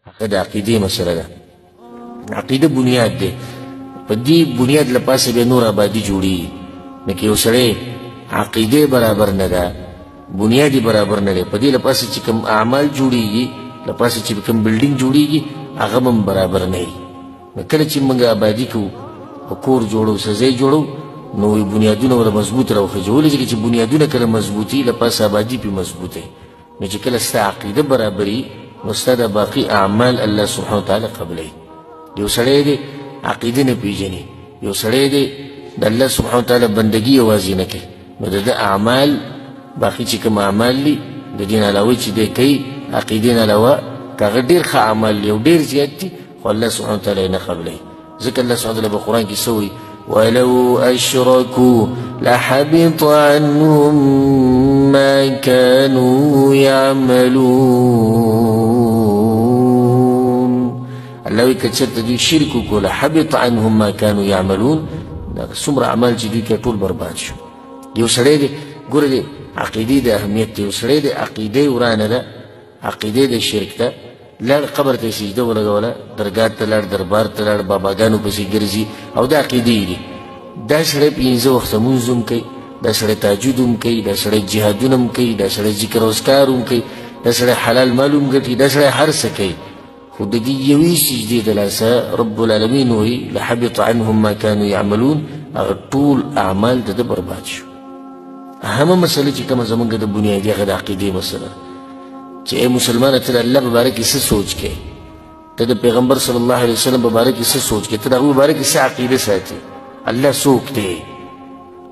هغه د عقیدې مسله ده. عقیده بنیاد دی، په دې بنیاد له پاسه بیا نور آبادي جوړېږي. نو که یو سړی عقیده برابر نه ده، بنیاد یې برابر نه دی، په دې له پاسه چې کوم اعمال جوړېږي، له پاسه چې کوم بلډینګ جوړېږي، هغه به هم برابر نه وي. نو کله چې موږ آبادي کوو او کور جوړو، څه ځای جوړو، نو بنیادونه ورله مضبوط راوخېژي. ولې ځکه چې بنیادونه کله مضبوطي، له پاسه آبادي پرې مضبوطه وي. نو چې کله ستا عقیده برابري، نو ستا د باقي اعمال الله سبحانه وتعالی قبلوي. یو سړی دی عقیده نه پېژني، یو سړی دی د الله سبحانه وتعالی بندګي یوازې نه کوي، نو د ده اعمال باقي چې کوم اعمال دي د دې نه علاوه چې دی کوي، عقیدې نه علاوه که هغه ډېر ښه اعمال دي او ډېر زیات دي، خو الله سبحانه وتعالی یې نه قبلوي. ځکه الله سبحانه وتعالی په قرآن کې څه وایي؟ ولو أشركوا لحبط عنهم ما كانوا يعملون. الله وایي که چېرته دوی شرک وکړو، لحبط عنهم ما كانوا يعملون، دا څومره اعمال چې دوی کوي ټول برباد شو. یو سړی دی، ګوره دی عقیدې د اهمیت دی، یو سړی دی عقیده یې ورانه ده، عقیده د شرک ده، لاړ قبر ته یې سجده ولګوله، درګاه ته لاړ، دربار ته لاړ، باباګانو پسې ګرځي او دا عقیدې دي. دا سړی پنځه وخته لمونځ هم کوي، دا سړی تهجد هم کوي، دا سړی جهادونه هم کوي، دا سړی ذکر او اذکار هم کوي، دا سړی حلال مال هم ګټي، دا سړی هر څه کوي، خو د دې یوې سجدې د لاسه رب العالمین وایي لحبط عنهم ما كانوا يعملون، هغه ټول اعمال د ده برباد شو. اهمه مسله چې کومه زمونږ د بنیادي هغه د عقیدې مسله چې ای مسلمانه ته د الله په باره کې څه سوچ کوې، ته د پیغمبر صلی الله علیه وسلم په باره کې څه سوچ کوې، ته د هغوی په باره کې څه عقیده ساتې، الله څوک دی،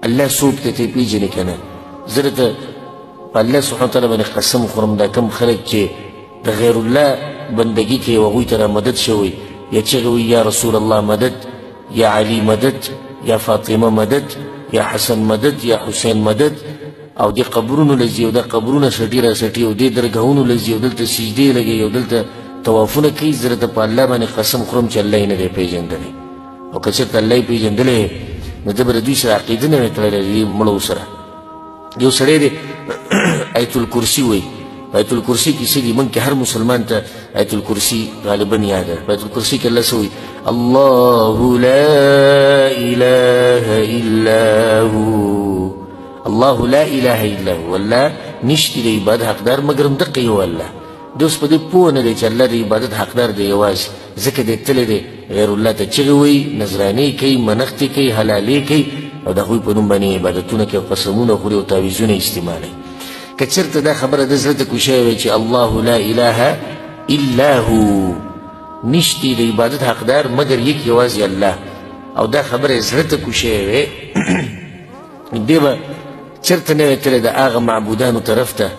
الله څوک دی ته یې پېژنې که نه؟ زه درته په الله سبحانه وتعالی باندې قسم خورم، دا کوم خلک چې د غیر الله بندګي کوي او هغوی ته را مدد شوی، یا چغې وایي یا رسول الله مدد، یا علی مدد، یا فاطمه مدد، یا حسن مدد، یا حسین مدد، او دې قبرونو له ځي او دا قبرونه سټي را سټي او دې درګاهونو له ځي او دلته سجدې لګوي او دلته طوافونه کوي، زه درته په الله باندې قسم خورم چې الله یې نه دی پېژندلی. او که چېرته الله یې پېژندلی نو ده به د دوی سره عقیده نه وی تړلې، د دې مړو سره. یو سړی دی ایت الکرسي وایي، په ایت الکرسي کې څه دي؟ موږ کې هر مسلمان ته ایت الکرسي غالبا یاد ده. په ایت الکرسي کې الله څه وایي؟ الله لا اله الا هو، الله لا اله الا هو، الله نشته د عبادت حقدار مګر همدقه یو الله. دی اوس په دې پوه نه دی چې الله د عبادت حقدار دی یوازې، ځکه دی تللی دی غیر الله ته چغې وایي، نذرانې کوي، منښتې کوي، حلالې کوي او د هغوی په نوم باندې عبادتونه کوي، قسمونه خوري او تعویذونه استعمالوي. که چېرته دا خبره د زړه ته کوشی وي چې الله لا اله الا هو، نشته د عبادت حقدار مګر یک یوازې الله، او دا خبره یې زړه ته کوشی وي، دی به چېرته نه وی تللی د هغه معبودانو طرف ته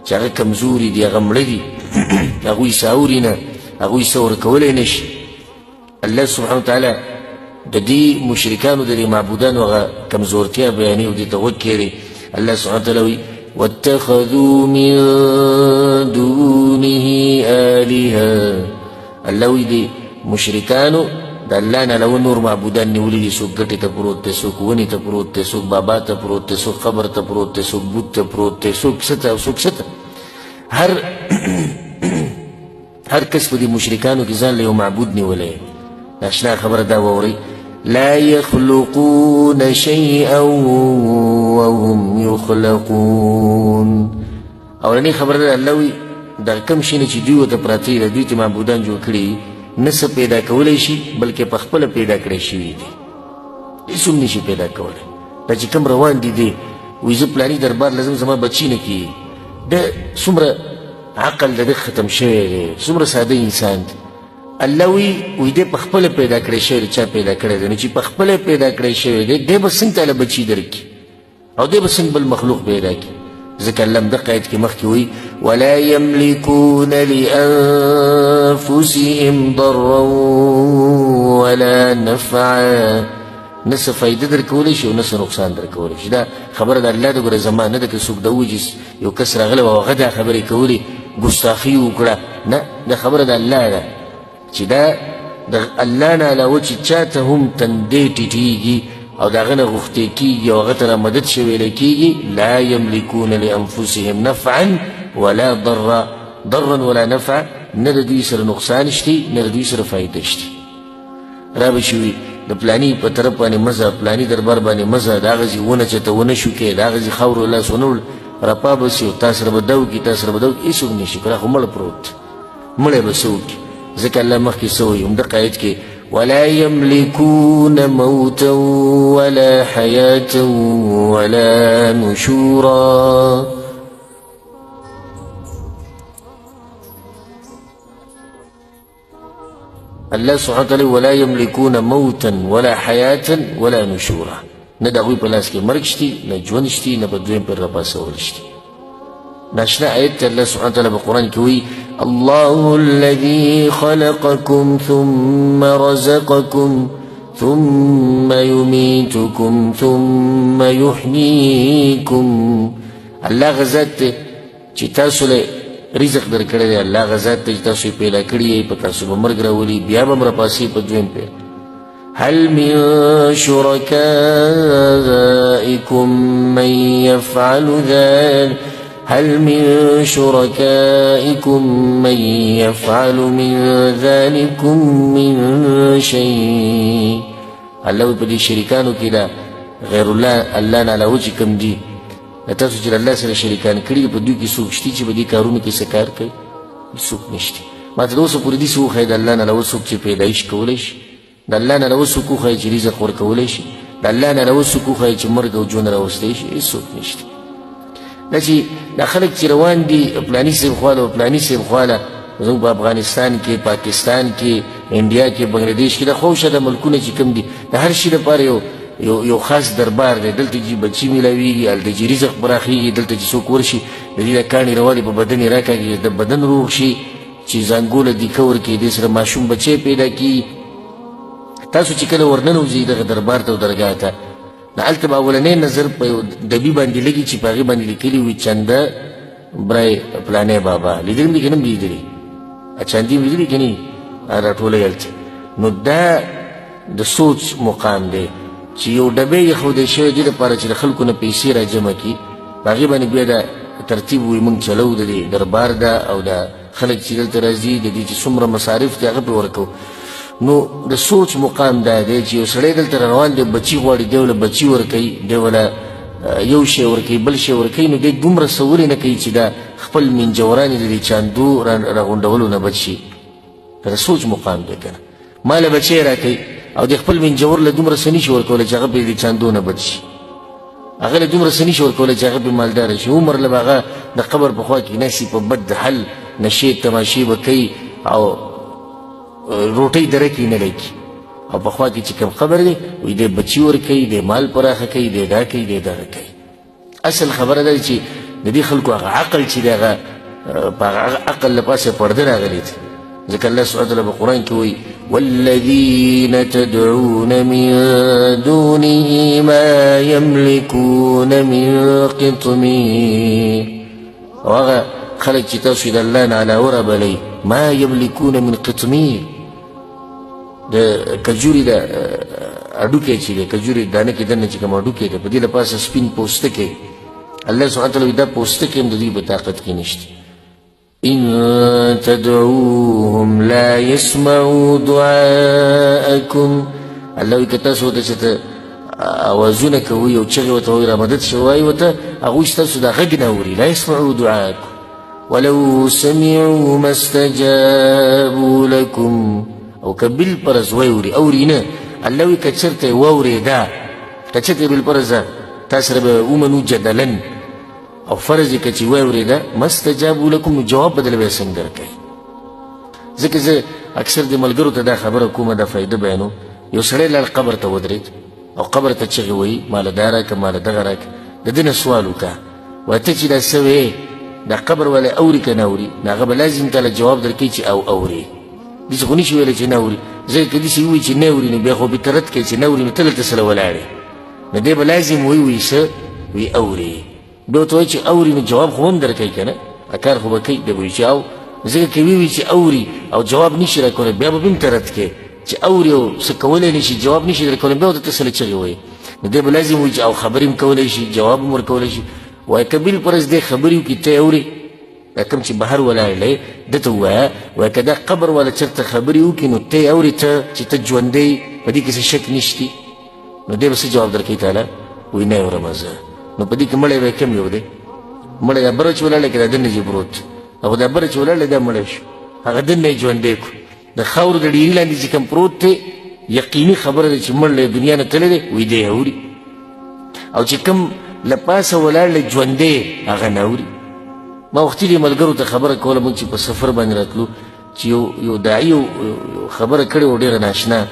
چې هغه کمزوري دي، هغه مړه دي، هغوی څه اوري نه، هغوی څه ورکولی نه شي. الله سبحانه وتعالی د دې مشرکانو د دې معبودانو هغه کمزورتیا بیانوي او دې ته غوږ کښېږدي. الله سبحانه وتعالی وایي واتخذوا من دونه آلهة. الله وایي دې مشرکانو د الله نه علاوه نور معبودان نیولي دي، څوک ګټې ته پروت دی، څوک ونې ته پروت دی، څوک بابا ته پروت دی، څوک قبر ته پروت دی، څوک بوت ته پروت دی، څوک څه ته او څوک څه ته. هر کس په دې مشرکانو کې ځان له یو معبود نیولی. ناشنا خبره دا واورئ، لا يخلقون شيئا وهم يخلقون. اولنۍ خبره ده الله وایي دغه کوم شي نه چې دوی ورته پراته دي، دوی ته معبودان جوړ کړي، نه څه پیدا کولی شي بلکې په خپله پیدا کړی شوي دي، هېڅ هم نشي پیدا کولی. دا چې کوم روان دي دی وایي زه پلاني دربار له ځم زما بچي نه کېږي، ده څومره عقل د ده ختم شوی دی، څومره ساده انسان دی. الله وایي دی په خپله پیدا کړی شوی دی، چا پیدا کړی دی؟ نو چې په خپله پیدا کړی شوی دی، دی به څنګه تاله بچي درکړي او دی به څنګه بل مخلوق پیدا کړي؟ ځکه الله همدقه آیت کې مخکې وایي ولا یملکون لانفسهم ضرا ولا نفعا، نه څه فایده درکولی شي او نه څه نقصان درکولی شي. دا خبره د الله ده، ګوره زما نه ده. که څوک دا ووایي چې یو کس راغلی او هغه دا خبرې کولې ګستاخي وکړه، نه، دا خبره د الله ده چې دا د الله نه علاوه چې چا ته هم تندې ټیټېږي او د هغه نه غوښتې کېږي او هغه ته را مدد شي ویلی کېږي، لا یملکون لانفسهم نفعا ولا ضرا، ضرا ولا نفعا، نه د دوی سره نقصان شتي، نه د دوی سره فایده شتي. را به شي وي د پلاني په طرف باندې مزه، پلاني دربار باندې مزه، د هغه ځای ونه چېرته ونه شو کې، د هغه ځای خاورو لاس ونه وړل، راپا به سي او تا سره به دا وکړي، تا سره به دا وکړي، هېڅ هم نه شي کړی، خو مړ پروت دی، مړی به څه وکړي؟ ځکه الله مخکې څه وایي همدقه آیت کې: ولا يملكون موتا ولا حياة ولا نشورا. الله سبحانه وتعالى ولا يملكون موتا ولا حياة ولا نشورا. نه د هغوی په لاس کې مرګ شتي، نه ژوند شتي، نه په دویم پر راپاڅول شتي. ناشنا آیت ته الله سبحانه وتعالى په قرآن کې وایي: الله الذي خلقكم ثم رزقكم ثم يميتكم ثم يحييكم. الله هغه ذات دی چې تاسو له رزق درکړی دی، الله هغه ذات دی چې تاسو یې پیدا کړي یئ، په تاسو به مرګ راولي، بیا به هم راپاڅوي په دویم پېر. هل من شركائكم من يفعل ذلك؟ هل من شركائكم من يفعل من ذلكم من شيء؟ الله په دې شریکانو کې دا غیر الله، الله نه علاوه چې کوم دي، تاسو چې الله سره شریکان کړي په دوی کې څوک شته چې په دې کارونو کې څه کار کوي؟ څوک نشته. ما ته اوسه پورې داسې وښایي د الله نه علاوه څوک چې پیدایش کولی شي، د الله نه علاوه څوک وښایي چې رزق ورکولی شي، د الله نه علاوه څوک وښایي چې مرګ او ژوند راوستی شي، هېڅوک نشته. دا چې دا خلک چې روان دي پلاني صاحب خواله او پلاني صاحب خواله، زموږ په افغانستان کې، پاکستان کې، انډیا کې، بنګلادیش کې، دا خوښه د ملکونه چې کوم دي، د هر شي لپاره یو خاص دربار دی. دلته چې بچي میلاویږي، هلته چې رزق پراخېږي، دلته چې څوک ورشي د دې د کاڼي روالي په بدن یې راکاږي، د بدن روغ شي، چې زنګوله دیکه ورکړي، دې سره ماشوم بچی پیدا کړي. تاسو چې کله ورننوځئ دغه دربار ته او درګاه ته، نو هلته به اولنی نظر په یو ډبي باندې لګي چې په هغې باندې لیکلي وي چنده برای پلانی بابا. لیدلي مې دي که نه مې لیدلي؟ چاندې مې لیدلي که نه؟ راټولوي هلته. نو دا د سوچ مقام دی چې یو ډبی یې ښودی شوی دې لپاره چې د خلکو نه پیسې راجمع کړي، په هغې باندې بیا دا ترتیب وي موږ چلوو د دې دربار ده او دا خلک چې دلته راځي د دې چې څومره مصارف دي هغه پرې ورکوو. نو د سوچ مقام دا دی چې یو سړی دلته روان دی، بچي غواړي، دی وله بچي ورکوي، دی وله یو شی ورکوي، بل شی ورکوي، نو دی دومره څه ولې نه کوي چې دا خپل منجوران یې د دې چاندو راغونډولو نه بچ شي؟ دا د سوچ مقام دی که نه. ما له بچی راکوي او د خپل منجور له دومره څه نشي ورکولی چې هغه پرې د چاندو نه بچ شي، هغه له دومره څه نشي ورکولی چې هغه پرې مالداره شي. عمر له به هغه د قبر په خوا کې ناسي، په بد حل نشې تماشې به کوي او روټۍ درک یې نه لګي، او په خوا کې چې کوم قبر دی وایي دی بچي ورکوي، دی مال پراخه کوي، دی دا کوي، دی دغه کوي. اصل خبره ده چې د دې خلکو هغه عقل چې دی هغه په هغه عقل له پاسه پرده راغلې ده. ځکه الله سبحانه وتعالی په قرآن کې وایي: والذین تدعون من دونه ما یملکون من قطمیر. او هغه خلک چې تاسو یې د الله نه علاوه رابلئ، ما یملکون من قطمیر، د کجوري د هډوکی چې دی، کجوري دانه کې دننه چې کوم هډوکی دی، په دې له پاسه سپین پوستکی، الله سبحانه وتعالی وایي دا پوستکی هم د دوی په طاقت کې نشته. إن تدعوهم لا يسمعوا دعاءكم. الله وایي که تاسو ورته چې ته اوازونه کوئ او چغې ورته وایي را مدد شي وایي ورته، هغوی ستاسو دا غږ نه اوري. لا يسمعوا دعاءكم ولو سمعوا ما استجابوا لكم. او که بالفرض واوري، اوري نه، الله وایي که چېرته یې واورېده، که چېرته یې بالفرض تا سره به ومنو جدلا، او فرض یې که چې واورېده ما استجابوا لکم، نو جواب به درله بیا څنګه درکوي؟ ځکه زه اکثر د ملګرو ته دا خبره کومه، دا فایده بیانوم. یو سړی لاړ قبر ته ودرېد او قبر ته چغې وهي، ماله دا راکړه، ماله دغه راکړه. د ده نه سوال وکړه، وایه ته چې دا څه وایې، دا قبر والا اوري که نه اوري؟ نو هغه به لازم تاله جواب درکوي چې او اوري. داسې خو نشي ویلی چې نه اوري، ځکه که داسې ووایي چې نه اوري نو بیا خو به ته رد کوې چې نه اوري، نو ته دلته سره ولاړ یې. نو دی به لازم وایي وایي څه وایي اوري. بیا ورته وایي چې اوري نو جواب خو هم درکوي که نه، کار خو به کوي. دی به وایي چې او، ځکه که ووایي چې اوري او جواب نشي راکولی بیا به هم ته رد کوې چې اوري او څه کولی نه شي، جواب نشي درکولی، بیا ورته ته سره چغې وایي. نو دی به لازم وایي چې او خبرې هم کولی شي، جواب هم ورکولی شي. وایي که بالفرض دی خبرې وکړي ته یې اورې؟ دا کوم چې بهر ولاړ دی ده ته ووایه، وایه که دا قبر والا چېرته خبرې وکړي نو ته یې اورې، ته چې ته ژوندی په دې کې څه شک نشتي. نو دی به څه جواب درکوي تاله؟ وایي نه یې اورم زه. نو په دې کې مړی به کوم یو دی؟ مړی دا بره چې ولاړ دی که دا دننه چې پروت دی؟ خو دا بره چې ولاړ دی دا مړی شو، هغه دننه یې ژوندی کړو. د خاورو د ډېري لاندې چې کوم پروت دی یقیني خبره ده چې مړ له دنیا نه تللی دی، وایي دی اوري. او چې کوم له پاسه ولاړ دی ژوندی هغه نه اوري. ما وختي دې ملګرو ته خبره کوله، موږ چې په سفر باندې راتلو، چې یو داعي یو خبره کړې وه ډېره ناشنا.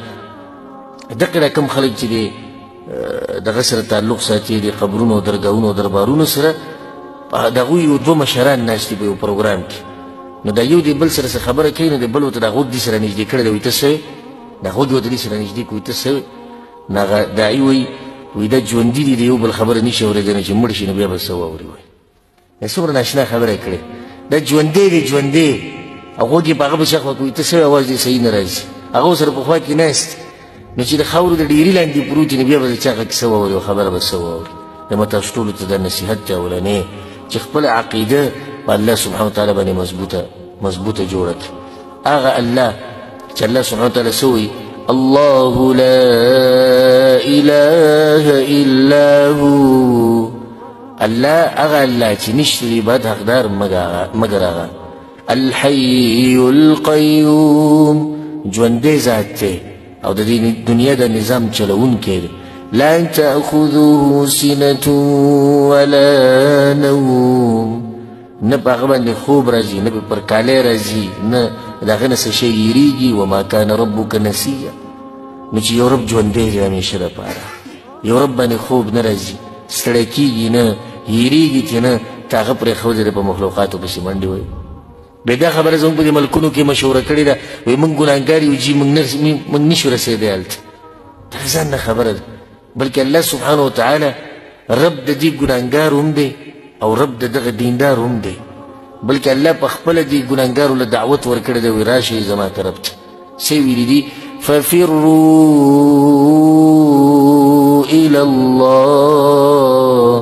دقه دا کوم خلک چې دی دغه سره تعلق ساتي، د قبرونو درګاهونو دربارونو سره، د هغوی یو دوه مشران ناست دي په یو پروګرام کې. نو دا یو د بل سره څه خبره کوي، نو د بل ورته دا غوږ دې سره نږدې کړی دی، وایي ته څه وایې؟ دا غوږ ورته دې سره نږدې کړي، ته څه وایې؟ نو هغه داعي وایي، وایي دا ژوندي دي، د یو بل خبره نشي اورېدلی، نو چې مړ شي نو بیا به څه واوري. وایي دا څومره ناشنا خبره یې کړې، دا ژوندی دی ژوندی، او غوږ یې په هغه پسې اخوا کوي، ته څه وایې؟ اواز دې صحیح نه راځي. هغه سره په خوا کې ناست، نو چې د خاورو د ډېري لاندې پروت وي نو بیا به د چا هغه کیسه واوري او خبره به څه واوري. زما تاسو ټولو ته دا نصیحت دی اولنی چې خپله عقیده په الله سبحانه وتعالی باندې مضبوطه جوړه کړي. هغه الله چې الله سبحانه وتعالی څه وایي؟ الله لا اله الا هو. الله هغه الله چې نشته د عبادت حقدار مګر هغه، الحي القیوم، ژوندی ذات دی او د دې دنیا د نظام چلوونکی دی. لا تأخذه سنة ولا نوم، نه په هغه باندې خوب راځي، نه په پر کالی راځي، نه د هغه نه څه شی هېرېږي. وما کان ربک نسیا. نو چې یو رب ژوندی دی همیشه دپاره، یو رب باندې خوب نه راځي، ستړی کېږي نه، هېرېږي ترې نه، ته هغه پرېښودی دی په مخلوقاتو پسې منډې وایي. بیا دا خبره زموږ په دې ملکونو کې مشهوره کړې ده، وایي موږ ګناهګار یو جي، موږ نشو رسېدی هلته. دا ځان نه خبره ده، بلکې الله سبحانه وتعالی رب د دې ګناهګار هم دی او رب د دغه دیندار هم دی. بلکې الله په خپله دې ګناهګارو له دعوت ورکړی دی، وایي راشئ زما طرف ته. څه ویلي دي؟ ففروا الی الله،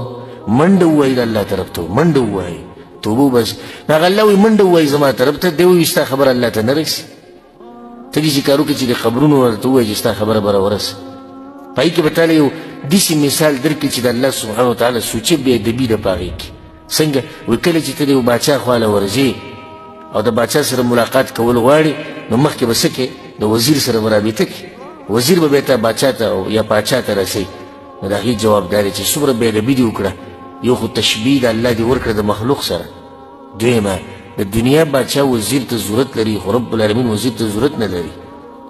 منډه ووایئ د الله طرف ته، منډه ووایئ، توبه وباسئ. هغه الله وایي منډه ووایئ زما طرف ته، دی وایي ستا خبره الله ته نه رسي. ته داسې کار وکړه چې د قبرونو ورته ووایي چې ستا خبره به راورسي. په هغې کې به تاله یو داسې مثال درکړي چې د الله سبحانه وتعالی سوچه بې ادبي ده په هغې کې. څنګه؟ وایي کله چې ته د یو باچا خواله ورځې او د باچا سره ملاقات کول غواړي، نو مخکې به څه کوې؟ د وزیر سره به رابطه کوې، وزیر به بیا ته باچا ته او یا پاچا ته رسوي. نو د هغې جواب دا دی چې څومره بې ادبي دې وکړه، یو خو تشبیه د الله دې ورکړه د مخلوق سره، دویمه د دنیا باچا وزیر ته ضرورت لري، خو رب العالمین وزیر ته ضرورت نه لري.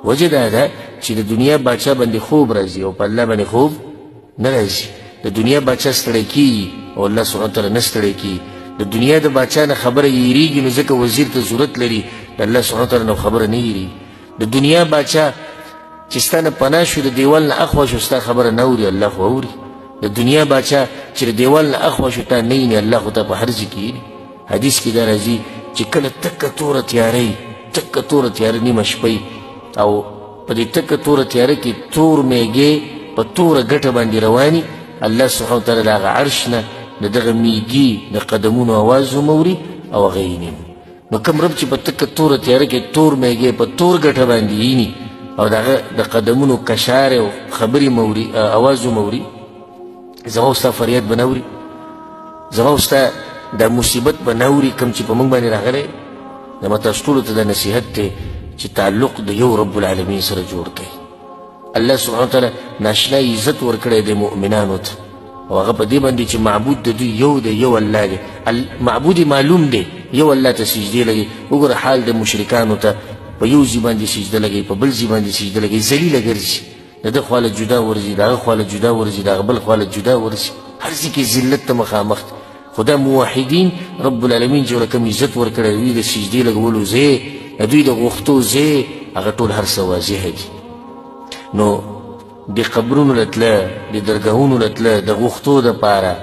وجه دا ده چې د دنیا باچا باندې خوب راځي او په الله باندې خوب نه راځي. د دنیا باچا ستړی کېږي او الله سبحانه وتعالی نه ستړی کېږي. د دنیا د باچا نه خبره هېرېږي، نو ځکه وزیر ته ضرورت لري، د الله سبحانه وتعالی نه خبره نه هېرېږي. د دنیا باچا چې ستا نه پناه شو، د دیوال نه اخوا شو، ستا خبره نه اوري، الله خو اوري. د دنیا باچا چې د دیوال نه اخوا شو تا نه ویني، الله خو تا په هر ځای کې ویني. حدیث کې دا راځي چې کله تکه توره تیاره وي، تکه توره تیاره نیمه شپه وي، او په دې تکه توره تیاره کې تور میږی په توره ګټه باندې رواني، الله سبحانه وتعالی د هغه عرش نه د دغه میږي د قدمونو اواز هم اوري او هغه ویني. نو کوم رب چې په تکه توره تیاره کې تور میږی په تور ګټه باندې ویني او د هغه د قدمونو کشارې او خبرې هم اوري، اواز هم اوري، زما او ستا فریاد به نه اوري، زما او ستا دا مصیبت به نه اوري کوم چې په موږ باندې راغلی. زما تاسو ټولو ته دا نصیحت دی چې تعلق د یو رب العالمین سره جوړ کړئ. الله سبحانه وتعالی ناشنا عزت ورکړی دی مؤمنانو ته، او هغه په دې باندې چې معبود د دوی یو دی، یو الله دی، معبود یې معلوم دی، یو الله ته سجدې لګوي. وګوره حال د مشرکانو ته، په یو ځای باندې سجده لګوي، په بل ځای باندې سجده لګوي، ذلیله ګرځي، د ده خواله جدا ورځي، د هغه خواله جدا ورځي، د هغه بل خواله جدا ورځي، هر ځای کې ذلت ته مخامخ دی. خو دا موحدین رب العالمین چې ورته کوم عزت ورکړی، دوی د سجدې لګولو ځای، د دوی د غوښتو ځای، هغه ټول هر څه واضح دي. نو د قبرونو له تله، د درګاهونو له تله، د غوښتو دپاره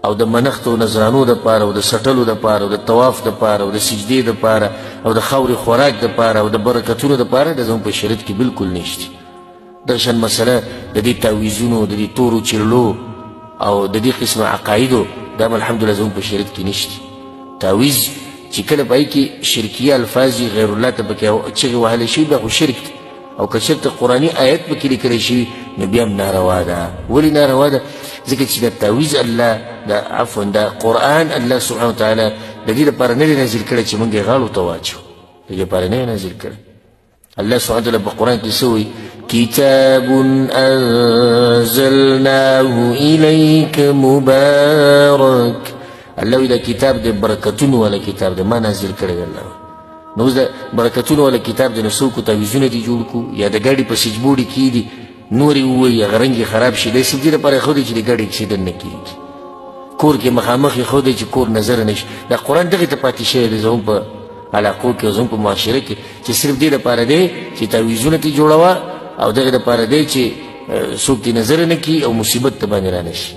او د منښتو نذرانو دپاره او د سټلو دپاره او د طواف دپاره او د سجدې دپاره او د خاورې خوراک دپاره او د برکتونو دپاره د زموږ په شریعت کې بالکل نشته. دغه شان مسله د دې تعویذونو، د دې تورو چیرلو او د دې قسمه عقایدو دا هم الحمدلله زموږ په شریعت کې نشته. تعویذ چې کله په هغې کې شرکیه الفاظ وي، غیر الله ته پکې چغې وهلی شوي، بیا خو شرک دی. او که چېرته قرآني آیت پکې لیکلی شوي نو بیا هم ناروا ده. ولې ناروا ده؟ ځکه چې دا تعویذ الله دا عفوا دا قرآن الله سبحانه وتعالی د دې لپاره نه دی نازل کړی چې موږ یې غاړو ته واچو، د دې لپاره نه دی نازل کړی. الله سبحانه وتعالی په قرآن کې څه وایي؟ کتاب انزلناه الیک مبارک. الله وایي دا کتاب د برکتونو والا کتاب دی، ما نازل کړی دی. الله نو اوس د برکتونو والا کتاب دی، نو څوک تعویذونه دي جوړ کړو یا د ګاډي په سویچ کې دي نورې ووایي، هغه رنګ یې خراب شي. داسې دې لپاره ښه دی چې د ګاډي اکسیډنټ نه کېږي، کور کې مخامخ یې ښه دی چې کور نظر نه شي. دا قرآن دغې ته پاتې شوی دی زموږ په علاقو کې او زموږ په معاشره کې، چې صرف دې لپاره دی چې تعویذونه ترې جوړوه او دغې لپاره دی چې څوک دې نظر نه کړي او مصیبت ته باندې رانه شي.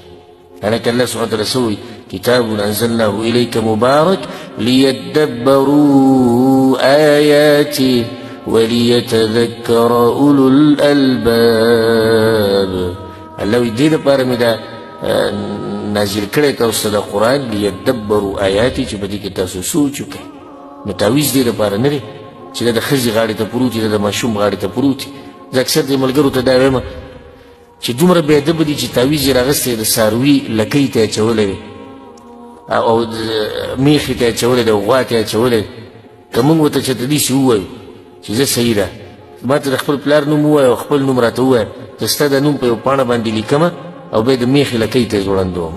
حالانکه الله سبحانه وتعالی څه وایي؟ کتاب انزلناه الیک مبارک لیدبروا آیاته ولیتذکر اولو الالباب. الله وایي دې لپاره مې دا نازل کړی تاسو ته دا قرآن، لیدبروا آیاتي، چې په دې کې تاسو سوچ وکړئ. نو تعویذ دې لپاره نه دی چې دا د ښځې غاړې ته پروت وي، دا د ماشوم غاړې ته پروت وي. زه اکثر دې ملګرو ته دا وایم چې دومره بې ادبه دي چې تعویذ یې راغستی د څاروي لکۍ ته یې اچولی دی او میخې ته یې اچولی دی او غوا ته یې اچولی دی. که موږ ورته چېرته داسې ووایو چې زه صحیح ده، ما ته د خپل پلار نوم ووایه او خپل نوم راته ووایه، زه ستا د نوم په یو پاڼه باندې لیکم او بیا د میخې لکۍ ته یې ځوړندوم،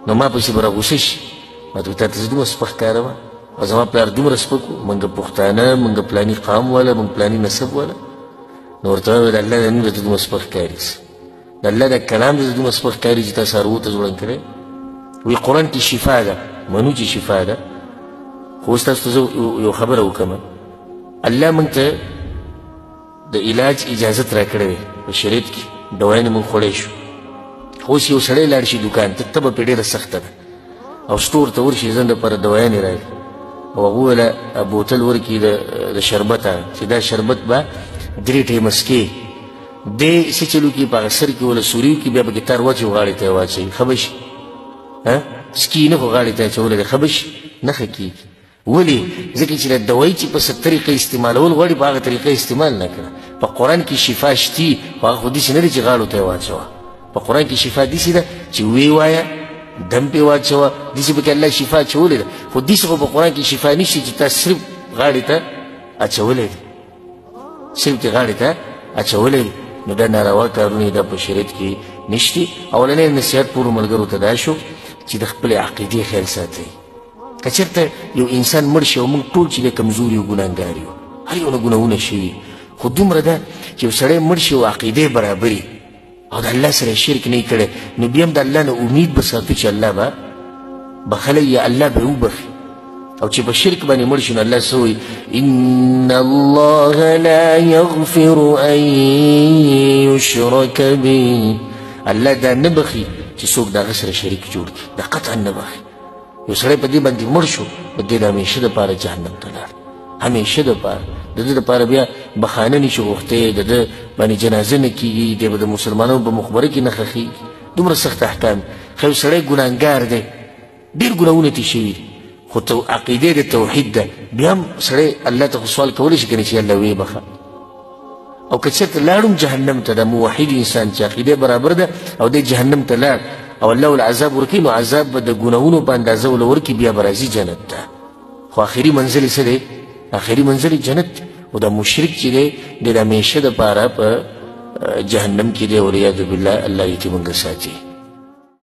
نو ما پسې به راغوسه شي. ما ته تا ته زه دومره سپک ښکارم او زما پلار دومره سپک و، موږ پښتانه، موږ پلاني قام والا، موږ پلاني نسب والا. نو ورته وویل الله د نوم درته دومره سپک ښکاري، د الله د کلام درته دومره سپک ښکاري چې تا څاروو ته ځوړند کړی. وایي قرآن کې شفا ده، منو چې شفا ده. خو اوس تاسو ته زه یو خبره وکړم، الله موږ ته د علاج اجازت راکړی دی په شریعت کې، دوایانې موږ خوړی شو. خو اوس یو سړی لاړ شي دوکان ته، تبه پرې ډېره سخته ده، او سټور ته ورشي ځان دپاره دوایانې راکړي، او هغه وویله بوتل ورکړي د شربته چې دا شربت به 3 ټیمه څکې، دی څه چل وکړي په هغه سر کې وله سوري وکړي، بیا پکې تار واچوي غاړې ته یې واچوي، ښه به شي؟ څکي نه خو غاړې ته یې اچولی دی، ښه به شي؟ نه ښه کېږي. ولې؟ ځکه چې دا دوایي چې په څه طریقه استعمالول غواړي په هغه طریقه استعمال نه کړه. په قرآن کې شفا شتي، خو هغه خو داسې نه دی چې غاړو ته یې واچوه. په قرآن کې شفا داسې ده چې ویې وایه، دم پې واچوه، داسې پکې الله شفا اچولې ده. خو داسې خو په قرآن کې شفا نشته چې تا صرف غاړې ته اچولی دی، صرف دې غاړې ته اچولی دی. نو دا ناروا کارونه دا په شریعت کې نشته. اولنی نصیحت ټولو ملګرو ته دا شو چې د خپلې عقیدې خیال ساتئ. که چېرته یو انسان مړ شي او موږ ټول چې دی کمزوري یو، ګناهګار یو، هر یو نه ګناهونه شوي، خو دومره ده چې یو سړی مړ شي او عقیدې برابري او د الله سره شرک نه کړی، نو بیا هم د الله نه امید به ساتو چې الله به بخښلی یا الله به یې وبخښي. او چې په شرک باندې مړ شي نو الله څه وایي؟ ان الله لا یغفر ان یشرک به. الله دا نه بخښي چې څوک د هغه سره شریک جوړ کړي، دا قطعا نه بخښي. یو سړی په دې باندې مړ شو، په دې د همیشه دپاره جهنم ته لاړ، همیشه دپاره. د ده دپاره بیا بخښنه نشي غوښتی، د ده باندې جنازه نه کېږي، دی به د مسلمانانو په مقبره کې نه ښخېږي. دومره سخت احکام. ښه یو سړی ګناهګار دی، ډېر ګناهونه ترې شوي دي، خو عقیده د توحید ده، بیا هم سړی الله ته خو سوال کولی شي که نه چې الله ویې بخښه. او که چېرته لاړم جهنم ته، دا موحد انسان چې عقیده برابر ده او دی جهنم ته لاړ او الله ول عذاب ورکوي، نو عذاب به د ګناهونو په اندازه ول ورکړي، بیا به راځي جنت ته. خو آخري منزل یې څه دی؟ آخري منزل یې جنت دی. خو دا مشرک چې دی، دی د همیشه دپاره په جهنم کې دی، والعیاذ بالله. الله دې ترې موږ ساتي.